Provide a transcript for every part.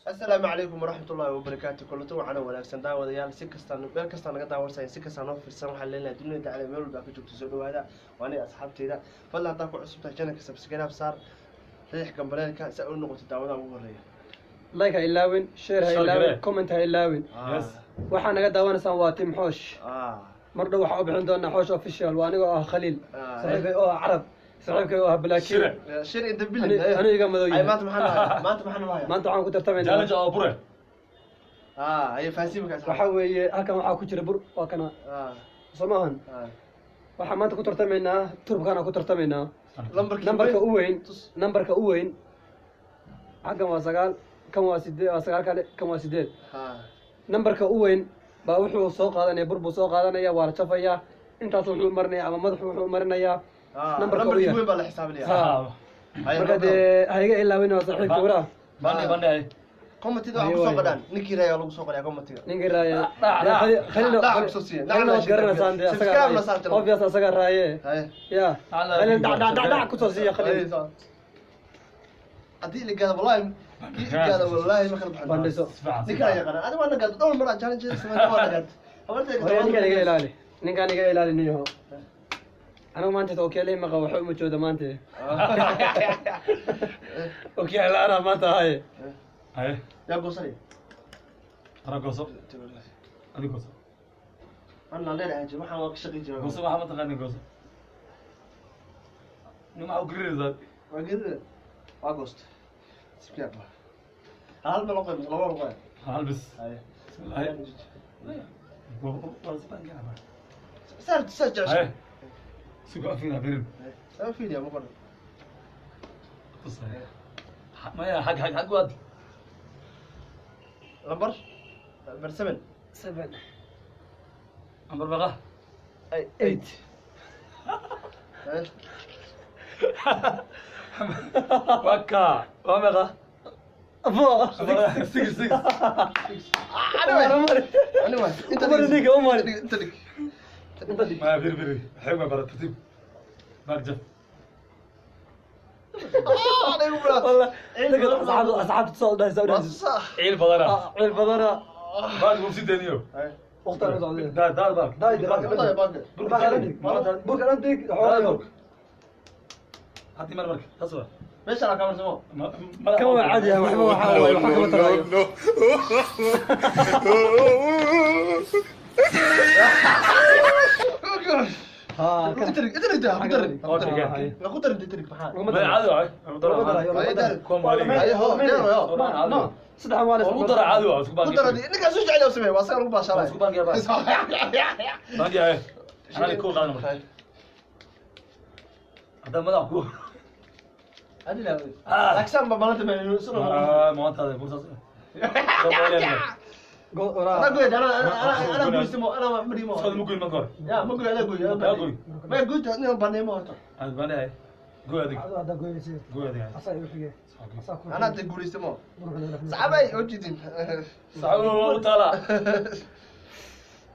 Asalaamu calaykum waraxmatullaahi wabarakaatu. Kulanto waxaana wanaagsan daawadayaal, si kastaan meel kastaa naga daawarsayan, si kastaa noo fiirsan. Waxaan leenahay dunida dacda meel walba ka joogto soo dhawaada. Waa aniga asxaabteyda. Fadlan haddaa ku cusub tahay channelka, subscribe saar, riix gambaleelka si ay u noqoto daawadaha ugu horeeya. Like ha ilaawin, share ha Share ilaawin, garee. Comment ha ilaawin. Yes. Waxaa naga daawanaysaan waa Team Xoosh. Mar dhow waxaa u bixin doonaa Xoosh Official. Waa anigoo ah Khaliil, saaxiibkay oo ah Carab, saaxiibkay oo ah Balaakiin. Shire. Shir inta bilin. Aniga iga madow ay yahay. Maanta maxaa nahay? Maanta maxaa nalahay? Maanta waxaan ku tartamaynaa Challenge oo bure. Ay fahansiimka asxaab. Waxaa weeye halkan waxaa ku jira bur, waa kana, soo maahan? Waxaan maanta ku tartamaynaa turbkaan ku tartamaynaa. Lambarkii nambarka u weyn. Tus. Nambarka u weyn xaggan waa 9, kan waa 8, waa 9 kale, kan waa 8. Nambarka u weyn baa wuxuu soo qaadanaya bur buu soo qaadanaya, waa la jafayaa, intaas wuxuu marinaya ama madaxu wuxuu marinayaa nambarka u nambarkii yar. Weyn baa la xisaabinaya. Ha. Marka dee ha iga ilaawin, waa saaxiibka waraa. Bandi bandi ay. Commentiga waxaa kusoo qadhaan ninkii raaya lagu soo qadhaa commentiga. Ninkii raaye. Dhac, dhac. Khaliil. Dhac kusoo siiya. Khaliil waad garanaysaan dee. Subscribe na saartay. Obvious asagaa raaye. Haye. Ya. Ala. Khaliil, dhac dhac dhac dhac kusoo siiya Khaliil. Haddii la gaado, wallahi kii gaado, wallahi ma kala baxan. Bandhiso. Ninkaan yaqaana adi waa nagaad dhowr mar aan challenge sameeyay, waa nagaad habartay. Hore ninkaan iga ilaali, ninkaan iga ilaali niyaho. Anigu maanta okyaalihi maqa, waxa uma jooda maanta okyaal la-aanaa maanta ahaye. Ay. Yaa goosanay? Tara gooso. Adi gooso. Anaa leedahay jir, waxaan waa ka shaqi jiray. Gooso, waxa ma taqaanin gooso. Nin waxa u garinaysaa. Waa gedida, waa goost sifiican. Hal ma loo qayb, laba loo qayb. Hal bis. Haye. Bismillah. Waa si baan garaa. Saar saar jeceshay. Ay. Sugo afina birin. Sama fiiriya ma qoran. Tus. Maya xag xag xag waad. Lambar 7. 7. Ambar baqa. 8. Haye. Waka. Waa meeqa? 4. 6 6. Anyway, anyway, inta Umar ninka, Umar. Inta dhig. Inta dhig. Maya bir bir. Xog ma bara tartiib. Baar jaf. Anigu braa. Wallah dadka asxaabta soo dhahaysa u dhahaysa. Sax. Ciil badana. Ciil badana. Baar gubsi deniyo. Haye. Waqti aan u socday. Da da baar. Daay, daay. Burka baanka. Burka dhan dhig, burka dhan dhig xoolayo. Haddii mar marka taas waa. Meesha la kabarsamo. Kan waa caadi yahay, waxba waxaa waaye waxa kama taraayo. Ha kan. Inta dhig, inta dhig, ku darin. Okay. Ku darin, inta dhig maxaa? Laguma Ma darayo. caadi waay. Laguma darayo, laguma darayo. Haye, ho, deer wayo. No, saddexan waa la Ugu dara caadi waa isku Ku baangi. daran ninkaas u jecel yahay sameey, waa asaga lagu baasharay. Isku baangi baa. Baangi ay. Anaa ku qaadan marka. Hadda madax ku. Adila. Laakiin ba balanta ma inuu soo. Ah, maanta bursaas. Ana gooy, ana ana ana guuysimo, ana wax marimo. Soo mugoy ma kor. Ya, ma gooy, ana gooy. Yaa gooy. Ma gooy, ana banay ma horta. Aad baangi ay. Gooy adig. Hadda goynaysa. Gooy adig. Asaa igu xigay. Asaa ku Ana ta guuysimo. Saxabay oo jidin. Saxaabo u taala.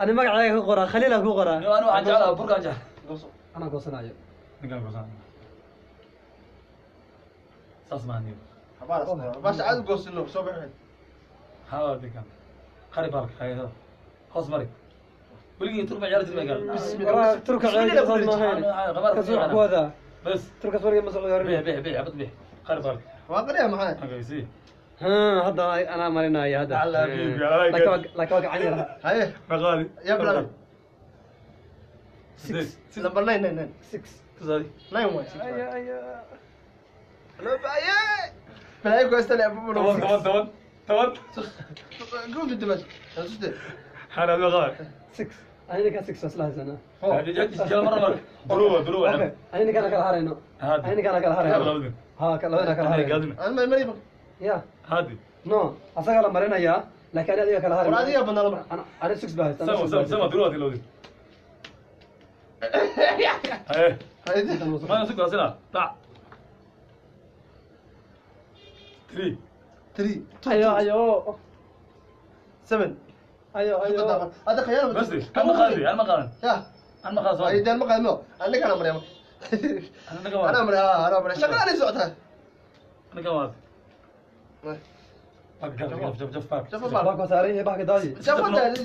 Ani magacayga ku qoraa, Khaliil aan ku qoraa. Anu waxaan jeclahay burkaan jecel. Gooso. Anaa goosanayo. Ninkaan goosan. Saas ma niyo. Habaar baasha aad goosino soo bixin. Haa ninkaan. Qari baalka hayado. Hoos mari. Weligii turba ciyaar jirmay gaal. Waraa turka ciyaar saas ma ahayn. Kas wax ku wadaa. Bas. Turkas wariga ma socdo. Bix bix bix abad bix. Qari baalka. Waa qariya maxay? Okay, see. Ha, hadda anaa marinaya hadda. Allah bibi, Allah. Laakiin waa gacan yar. Haye. Maqaali. Ya bilaabay. 6. Number 9 9 9. 6. Tusaadi. 9 1 6. Aya aya. Loo baaye. Balay ku astale abu 10 10 10 10. Goofi dimash. Suste. Hana maqaali. 6. Ani ninkaan 6 isla haysanaa. Jal mar mar. Duruwa duruwa. Okay, ani ninkaan kala harayno. Hadi. Ani ninkaan kala harayno. Labadin. Ha, labadina kala harayno. Gaadina. Ana ma mari. Ya. Hadi. No, asagaa la marinayaa, laakiin ani adiga kala harayno. War adiga banaan lambar. Ani 6 baa haystaa. Sama sama sama duruwa tilawdi. Haye. Haye. Ma sug asina. Ta. 3. 3 2 Ayo ayo. 7. Ayo ayo. هذا خيال. بس أنا قاضي، أنا ما قاضي. يا أنا ما قاضي. أي ما قاضي، أنا كان مريم. أنا كمان. أنا مريم، أنا مريم شغال سعتها. أنا كمان. Jaf jaf jaf baak. Jaf baak. Baak waa saaran yahay baaka daadi. Jaf daadi.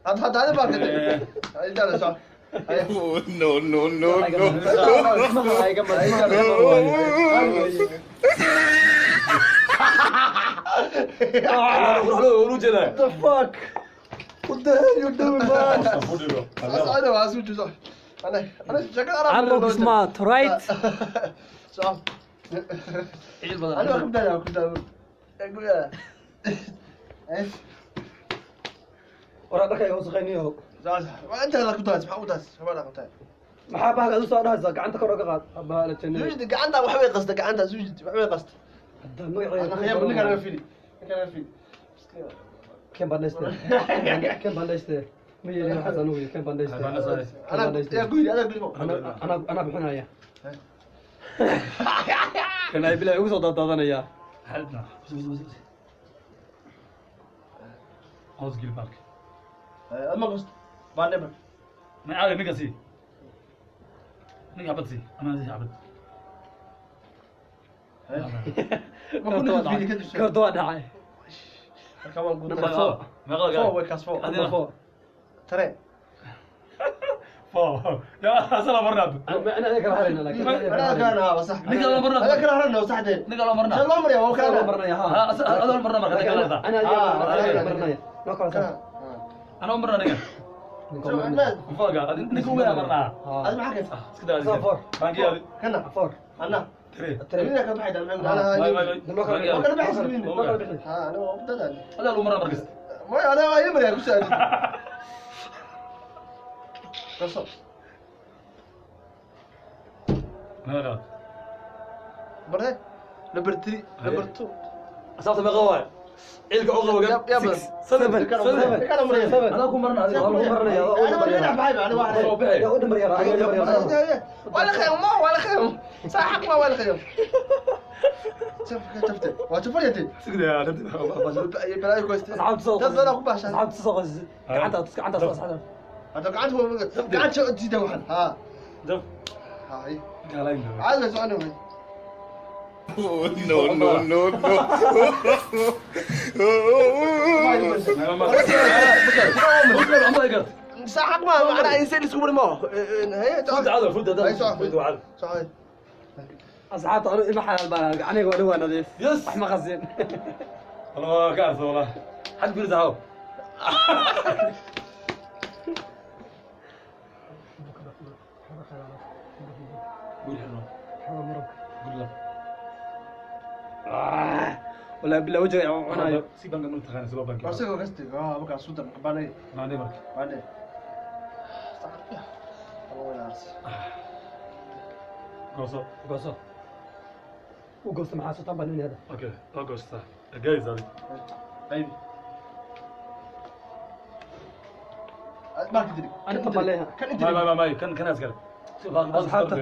Had had hada baak. Ay soo. Oh, no, no, no, no. Ismaha iga mar. Ruux loo jeedaa. What the fuck? What the hell you doing, man? أنا ما أسوي صح. أنا شكل أنا I look smart, right? صح. Ciid badan. أنا كنت أنا كنت أقول إيش؟ Waraa dharka iga wasaqayniyo. صح صح. أنت لا كنت أسمع كنت أسمع لا كنت. Maxaa bahalka aad u soo dhahaysaa? Gacanta kor uga qaad. Bahala jannada. زوجتي قعدنا وحبي قصدك قعدنا زوجتي وحبي قصدك. Hadda magaceeda أنا خيام منك أنا فيني. أنا فيني. Keen baan dhaystay. Keen baan dhaystay. Ma yeelin waxaas anugu iyo keen baan dhaystay. Baan dhaystay. Keen baan أنا dhaystay. يا قولي أنا قولي. Anaa bixinaya. Kan ay bilaa igu soo daadaadanaya. Xalibna. Hoos geli baalka. أما قصد بعد نبر. Ma caadi ninka sii. Ninka xabad sii. Ama sii xabad. Koorta waa dhacay. كمان قلت Number four. Meeqa Four way kaas four. Adina. Four. ترى Four. Ya asala marnaa. Ana adiga kala harayna laakiin. أنا كان هذا صح. Ninka loo marnaa. أنا كان هرنا صح ده. Ninka loo marnaa. شو loo mariyaa waa Kala kana. marnaya ha. Ha adoo marnaa marka ninka la Ana adiga Ah, marnaya. Noo kala saar. Anoo marnaa ninka. Ninka marnaya. Foga ninka ugu weyn marnaa. هذا معك Iska daa. Soo four. Bangiyaadi. كنا Four. أنا Three. Three. كنا كنا بحد أنا May may may. Noo kala Bangiyaadi. kala bixi. Noo kala bixi. ها أنا أبدا Adaa lagu marnaa markasta. ما أنا يمري أقول سألي قصب Meeqa qaad. برا نمبر 3 نمبر 2 Asaabta meeqa waay? Ciilka u qabo يا يا Six. Seven. Seven. Seven. Seven. Adaa ku marnaa adiga. Waa lagu marnaya. أنا ما ألعب هاي أنا واحد Soo bixi. Yaa u dhamar yaraa. Yaa u dhamar yaraa. ولا خيم ما ولا خيم صح حق ما ولا خيم شوف شفت وشوف يدي Iska daa tartiib. بلاي كويس Asxaabta soo تفضل أخو باشا Asxaabta soo qos. Gacanta gacanta soo asxaabta. هذا قعدت هو قعدت شو تزيد واحد ها Jaf. هاي Gaalayn. عاد سؤال Oh, no, no, no, no. صح حق ما معناه انسان يسوي ما هي Furda cadow, furda هاي صح furda cadow. صح Asxaabta anu ima xalaal baan aniga waa nadiif. Yes. Wax ma qasin. Wallah ka arso wallah. Xad guri saxo. Guri xirno. Guri lab. Walaa bilaa wajiga cunayo. Si banka ma taqaan si loo banki. بس هو قصدي اه بقى سودا بعدين Maani marka. بعدين الله يعرس Gooso. Gooso. U goosto maxaa soo tan baan hada. Okay, waa goostaa. Guys adi. طيب ما تدري أنا طبعا ليها. كان انت May may may kan kan askar. Asxaabta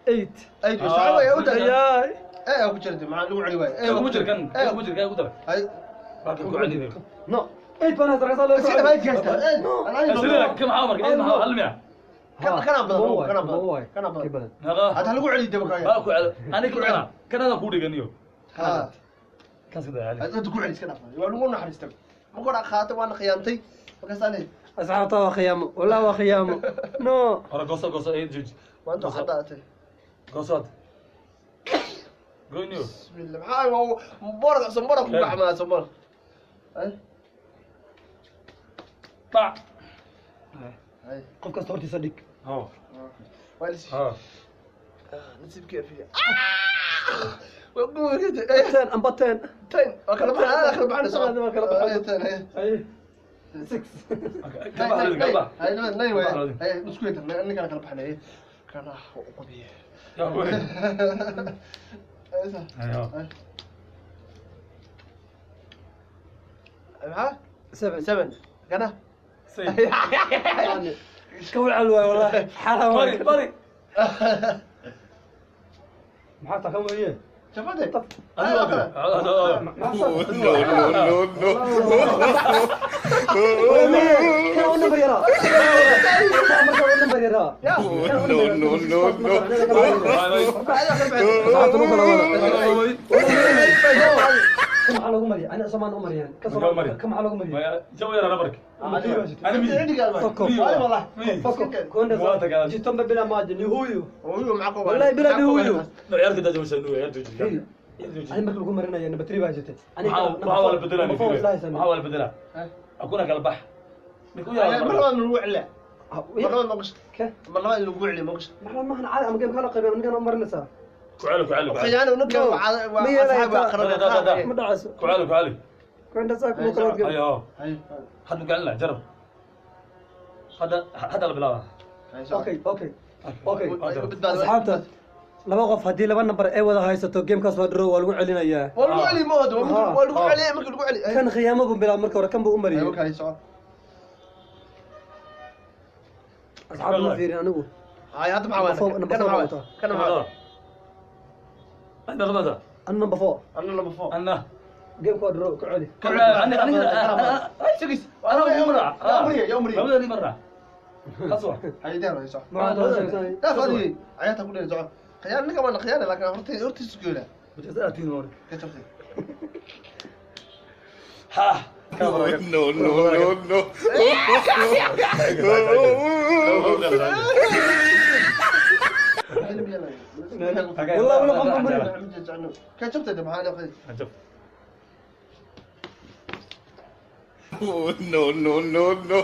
8. اي صعبه يا ودي Ayaay. ايه ابو جلد مع لو علي واي Kan ku jir kan kan ku jir kan ku dar. اي Baalka ku celi. No. 8 baan hada rasaa loo. بس ما يتكسر انا Sida kan maxaa marka in maxaa hal miya. كان افضل كان افضل كان افضل badan. Meeqa. هذا لو علي دبك Baa ku celi. Ani ku celi. Kan adan ku dhiganiyo. ها Kan iska daa celi. هذا ku celi iska dhaaf waa lagu naxariistay ma ku qaatay waana khiyaantay markaas ani Asxaabta waa khiyaamo. Walaa waa khiyaamo. No. Hore gooso gooso ay jooji. maanta waxaad dhaatay Gooso had. Goyniyo. bismillah maxaa waa mubarak sambara ku gacmaa sambar ay Bac. ay Qof kasta hortiisa dhig. Ho. waa lis Ha. nasiibkii fiya waa guurida ay 10 amba 10. tan waa kala baxana ana kala baxana soo Waa kala baxana. tan ay Ay. 6. Kaba kaba. ay nay way ay isku yeetan ninka kala baxnay kana u qabiye Ya wey. ay sa Ayo. maxaa 7. 7 kana Say. Ka walcal waay wallahi. Xalaal waay. Bari bari. Maxaa taa kan weeye? شفت Adiga waa Maxaa Oh, no, no, no, no. Kan u number yaraa. Marka u number yaraa. Oh, no, no, no, no. May may. Asxaabta ma kala wada. May. كم على عمري انا زمان عمري يعني كم على عمري جو يا نبرك انا مين عندي قال والله فكو جيتم بلا ماجن هويو هويو معكم والله بلا هويو عيالك ده جو شنو عيالك انا مركب لكم مرنا انا بتري باجتي انا محاول بدلها محاول بدلها اكون قلبح مرة نروح له مرة ما قشت مرة نروح له ما قشت مرة ما احنا عادي ما كان قريب من كان مرنا سا كعلو كعلو خيانة ونبقى اصحاب اقرب ما دعس كعلو كعلو كنت ساك مكرات قبل ايوه حد قال له جرب هذا البلاوه. اوكي اوكي اوكي اصحابته laba qof haddii laba number ay wada haysato gamekaas waa draw waa lagu celinayaa. Waa lagu celi ma wado waa lagu celi marka lagu celi kan khiyaamo buu bilaab marka hore kan buu u mariyay. Okay soo asxaab ma fiirin anigu. Hay hadda maxaa waa kan maxaa kan maxaa ana qabada ana number 4 ana number 4 ana gameka waa draw ku celi. ana ana six ana umra ya umri labada ni marra qaswa hay daar hay soo taa fadi ayata ku dheer soo خيانة كمان خيانة لكن هرتي سكولة بتسألتين مورك كتبتي ها No no no no. والله ولا قمت كتبت ده معانا خي شوف. No no no no.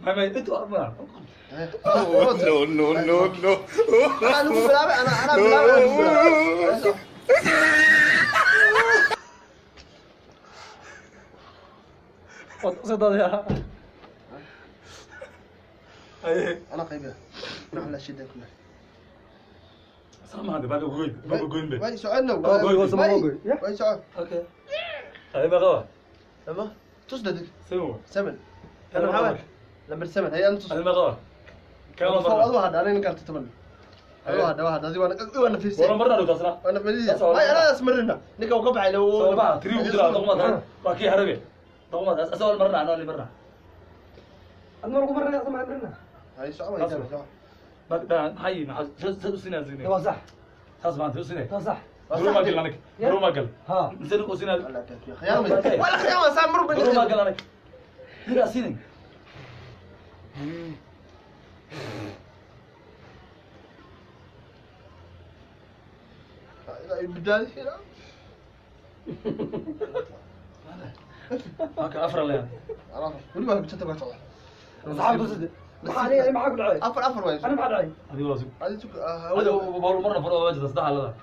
ما انتوا اربعه. No no no no. انا بلعب انا بلعب صدق يا انا قيبه نروح على الشده كلها. سلام هذا باقي قوي باقي قوي به. واي سؤالنا قوي قوي واي سؤال. اوكي طيب غوا تمام تصدق سوى 7 انا محمد لما 7 هي انت انا غوا كم مرة واحد انا نقلت 8 واحد واحد هذه وانا في ولا مرة لو تصنع انا في هاي انا اسمرنا نقا وقبع لو سبعة تري وجرا ضغمة باقي هربي ضغمة اسوي مرة انا اللي مرة انا مرة ما مرنا هاي سؤال هاي سؤال هاي ما سنة زين هو صح صح سنة صح برو ما قال لك برو ما قال ها زين وسنة خيام ولا خيام صار مر برو ما قال لك درا سنة بدال هنا هاك افر لا عرفت ولي ما بتتبع طبعا اصحاب صدق انا معاك بالعين افر وين انا معاك العين هذه وازق هذه هذا مرة مرة واجد اصدح على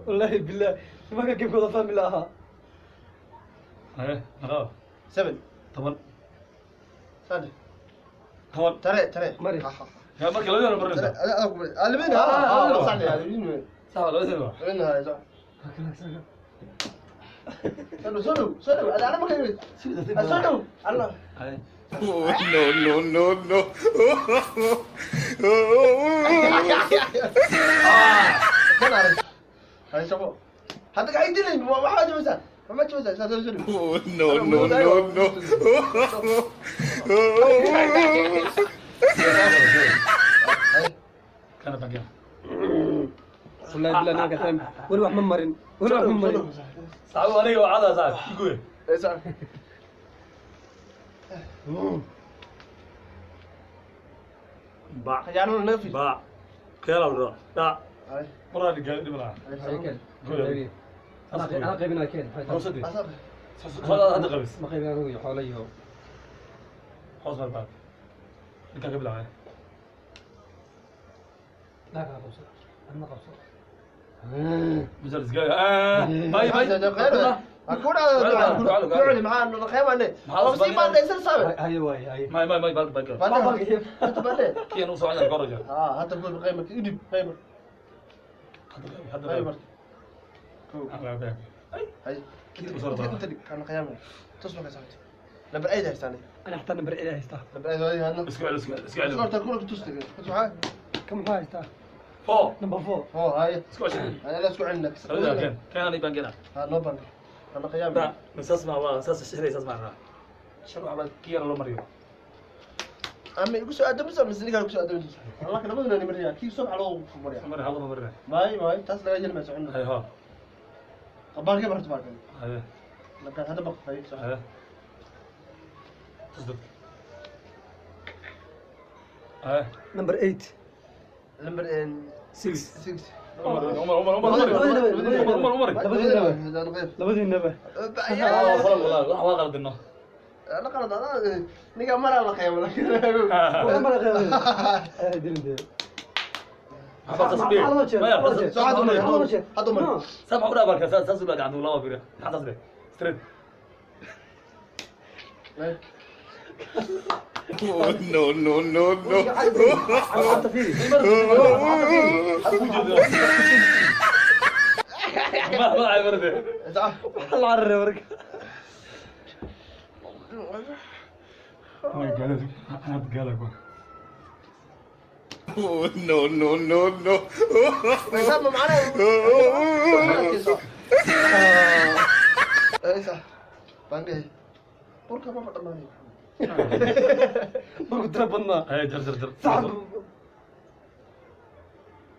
والله بالله ما كان كيف فاهم لها. ايه غاب 7 8 ثاني 8 ترى مري يا مركي لا مرة لا لا صح لي صح ولا وين هاي صح سلو سلو انا ما كان سلو الله No no no no. انا عارف هاي شباب هذا قاعد يدلني ما حاجه مثلا ما تشوف سلو No no no no. كان باقي والله بالله انا قاعد ولا واحد ممرن ولا واحد ممرن صعب علي وعلى صعب يقول باع خيانة نفي باع خيال ولا لا مرة اللي قال لي مرة انا قيبنا كين هذا قبس ما قيبنا روي حولي خلاص بعد انت قبل لا لا قبس انا قبس مثل سجاير باي باي اكون انا معاه الخيمه انا ما ليس صعب هاي واي هاي ما ما ما بالك بالك بالك كي نوصل على الكرجه هذا بقول قيمه يدب قيمه هذا قيمه هاي انت كان قيامه تصبح يا صاحبي نمبر اي هايستاني انا حتى نمبر اي هايستا نمبر اي هاي اسكع اسكع اسكع صورت كلك تستقل كنت كم هايستا 4 نمبر 4 هاي اسكع انا لا اسكع عندك كان كان يبان ها نو بانك انا قيامي لا مساس ما هو اساس الشهري اساس ما شنو عمل كير لو مريو Ama igu soo aadamaysa mise ninkaa ku soo aadamaysa? Allah labaduna ni mariya kii soo baxlo ku mariya. Mari hal ma marin. May may taas laga jelma socon. Hay ha. Qabaarkee barto baarkee. Hay. Marka hadda baq hay soo. Hay. Tus dadka. Hay. Number 8. Number 6. 6. Umar Umar Umar Umar Umar Umar Umar. Labadiinaba. Wallahi waa qaladino. أنا قلت أنا نيجا مرة على خيام Waa mara qeybay. Dilin. هذا مرة سبعة ولا بركة ساس ولا قاعد ولا بيرة حتى صبي ستريت. No, no, no, no. حتى فيه. ما عبرده. العرة بركة. أنا بقالك. No, no, no, no. حساب معنا. إيه صح. بانجي. بركة ما بدنا. بركة تربنا. هاي جر جر جر. صعب.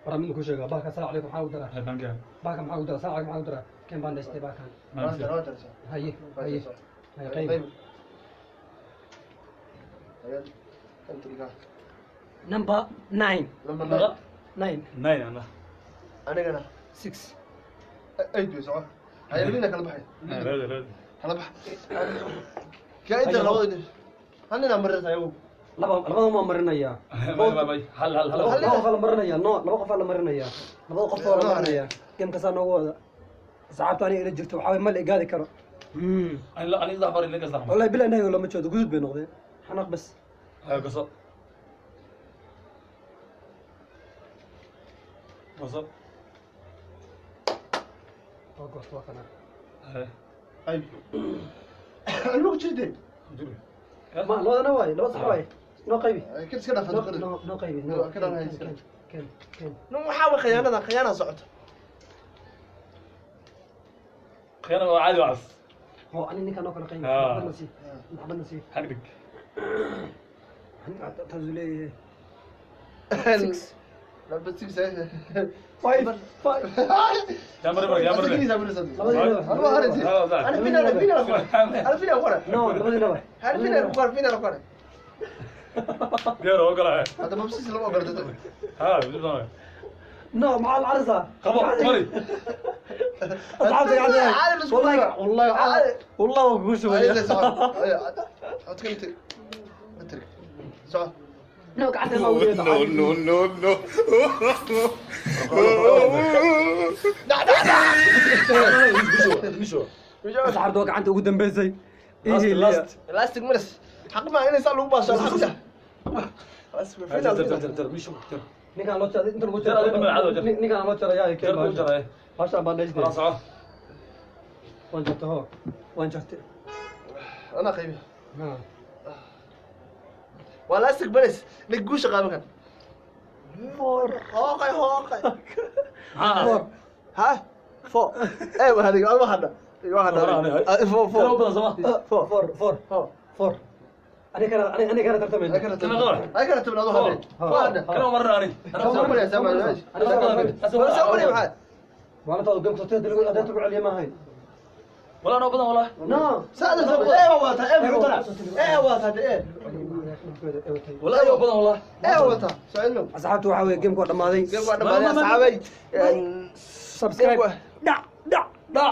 ورا منك وش قال باك السلام عليكم حاول درا. هاي بانجي. باك محاول درا السلام عليكم حاول درا. كم باندشتي باك. هاي هاي هاي قيم. نمبر 9. نمبر 9. 9 أنا. أنا أنا. 6. أيدي صح. هاي لبينا كلا بحر. لا لا لا. كلا بحر. كأنت لو هننا مرة أيوه. لبا ما مرنا يا. هل هل هل. لبا قف مرنا يا. نو لبا قف مرنا يا. لبا قف مرنا يا. كم كسر نوع صعبت أنا إلى جبت وحاول ما الإيجاد كرا. أنا لا أنا إذا بري لك أصلا. والله بلا نهي ولا متشود جزء بين نقطة. حنق بس. هاي قصة. قصة. قصة وقنا. هاي. هاي. المهم كذي. ما لو أنا واي لو صح واي. نو قيبي. كيف كذا فدخل. نو قيبي. نو كذا هاي. كم كم. نو محاول خيانة خيانة صعد. خيانة عادي وعس. هو أنا نيكا نو كنا قيبي. حبنا نسي. حبنا نسي. حقك. تزولي 6. لا بس 6. 5 5. يا مرة يا مرة. أنا فينا أنا فينا أنا فينا أخرى. نو لبدي أنا فينا أخرى فينا أخرى. يا روق لا. هذا ما بصير لما أقرأ. ها بجد. نو مع العرسة. خبر مري. والله والله والله وقوش ويا. أترك. صح. نو قعدت No, no, no, no. لا لا لا. مشوا. أصحاب دوك عندي قدام بيزي. إيه لاست. لاست مرس. حق ما أنا سألو باش الحق. بس جر مشوا جر. نيكا لو تشا انت لو تشا نيكا لو تشا يا كيف جر باشا باندج خلاص اه. وين جرت هو وين جرت انا خيبي. والله استك بس نقوش غابك فور هوقي هوقي ها ها فور ايوه هذيك ما حدا واحد فور فور فور فور فور فور انا كان انا كان ترتمي انا كان ترتمي انا كان مره انا انا سامع انا معاه وانا تو قمت تدري اديت على ما هاي ولا انا بدن والله نو سأل سأل ايه واتا ايه طلع ايه واتا ايه والله ايه بدن والله ايه واتا سألنا اصحابتي waxa way game ku dhamaaday game ku dhamaaday asxaabay subscribe dhac dhac dhac.